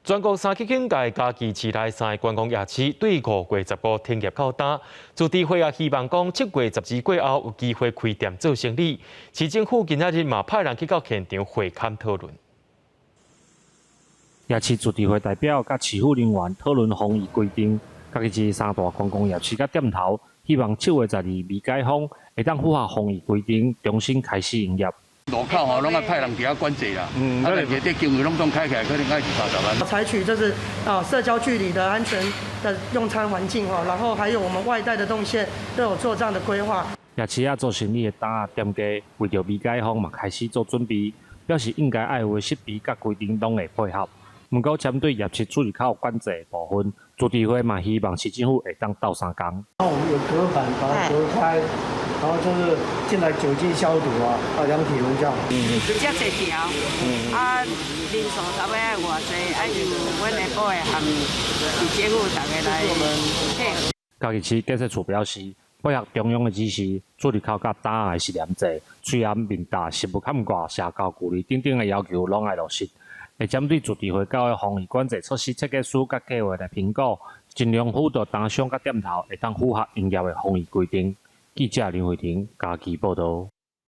全國三級警戒，嘉義市內三个觀光夜市對5月15停業到今，自治會也希望講7月12過後有機會開店做生意。市政府今仔日嘛派人去到現場會勘討論。夜市自治會代表佮市府人員討論防疫規定，嘉義市三大觀光夜市佮店頭，希望7月12未解封，會當符合防疫規定，重新開始營業。路口吼，攏愛派人佇遐管制啦。啊，但是這經費攏總開起來，可能愛二三十萬。採取就是啊社交距離的安全的用餐環境吼，然後還有我們外帶的動線都有做這樣的規劃。夜市仔做生意的檔仔店家，為著未解封嘛，開始做準備，表示應該愛有的設備佮規定攏會配合。毋過針對夜市出入口管制的部分，自治會嘛希望市政府會當鬥相共。那我們有隔板把它隔開，然後就是進來酒精消毒啊，啊量體溫這樣。遮濟條，啊人數差不多愛偌濟，啊由阮的部的和市政府逐个來配合。嘉義市建設處表示，配合中央的指示，出入口佮檔仔的實聯制、喙罨面罩、食物坎掛、社交距離等等的要求攏愛落實。會針對自治會交的防疫管制措施設計師佮計劃來評估，盡量輔導檔商佮店頭會當符合營業的防疫規定。記者林慧婷嘉義報導。